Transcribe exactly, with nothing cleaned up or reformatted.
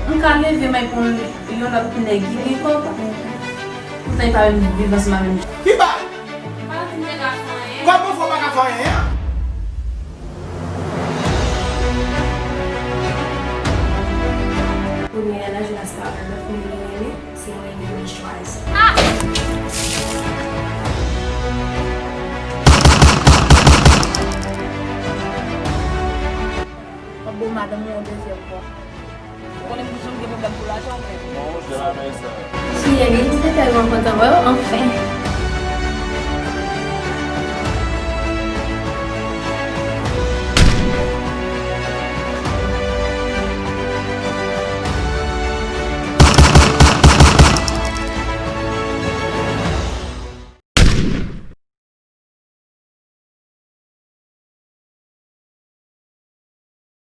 M ka leve m al pran yon lòt nèg ki gen kòb. Poutan li pa menm viv ansanm avè m. Kiba? Kòman pou fè w pa ka fè anyen an? Premye a la, Jonas pa yon lòt moun li renmen, se mwen li renmen chwazi. W ap bo madanm ou yon dezyèm fwa. Ou konnen pou janm gen pwoblèm pou lajan ou menm. Fi a li di te tèlman kontan wè w, anfen.